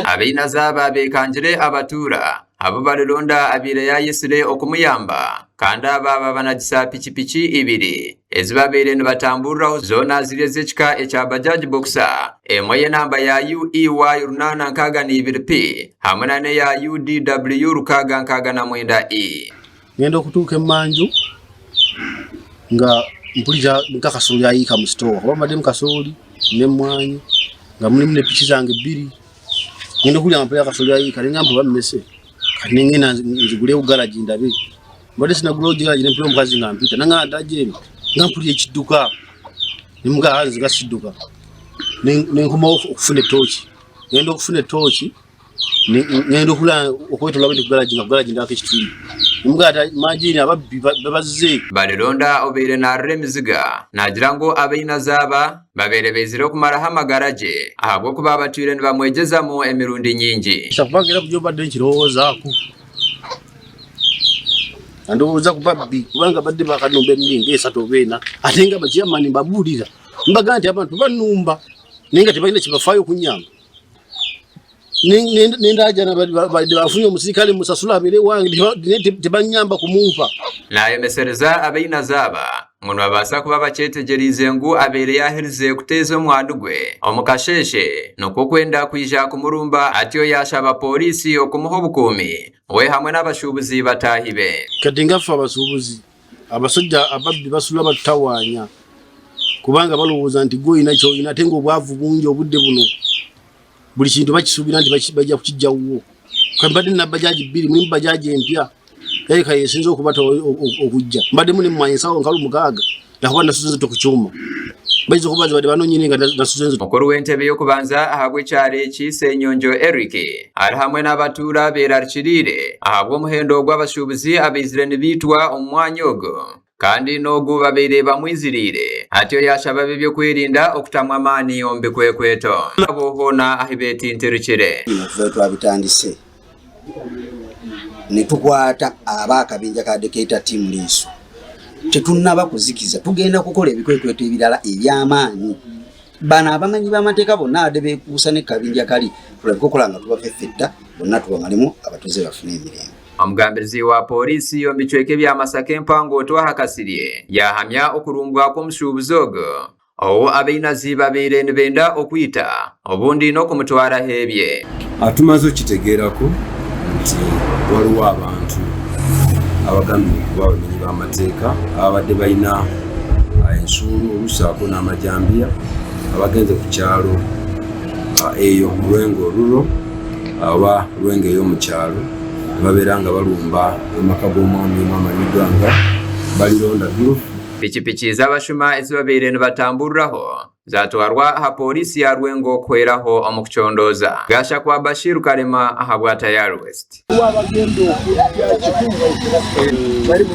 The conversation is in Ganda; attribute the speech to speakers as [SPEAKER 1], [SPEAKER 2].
[SPEAKER 1] Abainazi aba beekangire abatuura abu Balironda abaire yaayetsire okumuyamba kandi aba babanagisa pikipiki ibiri ezi babaire nibatamburiraho zoona ziri ez'ekika ekya Bajaj Boxer, emwe y'enamba ya UEY 862P hamwe nana eya UDW 669E.
[SPEAKER 2] Ngenda okutuuka emmanju nga mpulira nga kasooli ayiika mu sitoowa, kuba mbaddemu kasooli n'emmwanyi nga mulimu ne piki zange bbiri. Ngenda okuwulira nga mpulira kasooli ayiika ne ngamba oba mmese, kati ne ngenda nzigulewo galagi ndabe. Mbadde sinagulawo galagi ne mpulira omukazi nga mpita nangamba ddajo eno nga mpulira ekidduka, ne mugamba nze nga sidduka. Ne nkomawo okufuna ettooki, ngenda okufuna ettooki ngenda okulaba okwetola bwe kugalagi nga kugalagi ndako ekitundu nemugata majini ababbi babazze.
[SPEAKER 1] Balironda obaire narira emiziga naagira ngu abainazi aba babaire baizire okumaraho amagara gye ahabw'okuba batwire nibamwegyezamu emirundi nyingi.
[SPEAKER 2] Kubanga era bulijjo mbadde nkirowoozaako, ndowooza ku babbi kubanga badde bakanumba emiringo esatu oba ena, ate nga bachairman mbabuulira mbaga nti abantu banumba naye nga tebalina kyebafaayo okunyamba. Nendajana badde bafunye omusirikale musasula abeere wange, tebanyamba kumumpa.
[SPEAKER 1] Naayomesereza abainazi aba ngu nibabaasa kuba bakyetegyereize ngu abaire yaaherize kuteeza omwani gwe omu kasheeshe nikwo kwenda kwija kumurumba, atyo yaashaba pooriisi okumuha obukuumi we hamwe n'abashuubuzi bataahi be.
[SPEAKER 2] Kati nga ffe abasuubuzi, abasajja ababbi basula batutawaanya kubanga balowooza nti gwe olina ky'olina, ate ng'obwavu bungi obudde buno, buli kintu bakisuubira nti bajja kukijjawuwo. Mbadde nina bajaji bbiri, mulimu bajaji empya erika yesinze okubata okujja, mbaddemu nemmwanyi ensawo nkalu 6, nakuba nasuze nzito ku kyuma, bayinza okuba zibadde banoonyini nga nasuze nzito.
[SPEAKER 1] Mukuru w'entebe y'okubanza ahabw'ekyaro eki, Ssenyonjo Eric, ari hamwe n'abatuura beerarikiriire ahabw'omuhendo gw'abashuubuzi abaizire nibaitwa omu mwanya ogu kandi n'ogu babaire bamwiziriire, atyo yaashaba ab'ebyokwerinda okutamu amaani omu bikwekweto abo hoona ahi beetintirukire.
[SPEAKER 3] Okuva twabitandise ne tukwata aba akabinja ka Decatur Team Liiso, tetunnaba kuzikiza, tugenda kukola ebikwekweto ebirala eby'amaanyi. Bano abamanyi b'amateeka bonna abadde beekuusa ne kabinja kali, tulabike okukola nga tubafeffetta bonna tubamalemu, abatuuze bafune emirembe.
[SPEAKER 1] Omugambirizi wa pooriisi omu bicweka ebya Masaka empango, Twaha Kasirye, yahamya okurumbwa kw'omushuubuzi ogwo ou abainazi babaire nibenda okwita obundi n'okumutwaraho ebye.
[SPEAKER 4] Tumaze okitegeerako nti waliwo abantu abagambibwa okuba abamenyi b'amateeka ababadde balina ensuulu olusaako n'amajambiya abagenze ku kyalo eyo mu Lwengo Oluro oba Lwengo ey'omu kyalo, ne babeera nga balumba amaka g'omwami omu amanyiddwa nga Balironda Dulufu.
[SPEAKER 1] Pikipiki z'abashuma ezi babaire nibatamburiraho zatwarwa aha pooriisi ya Rwengo kuhweraho omu kucondooza. Gashakwa Bashir Karema ahabwa Tayari West.
[SPEAKER 5] Abagenda okujja kikumi bali mu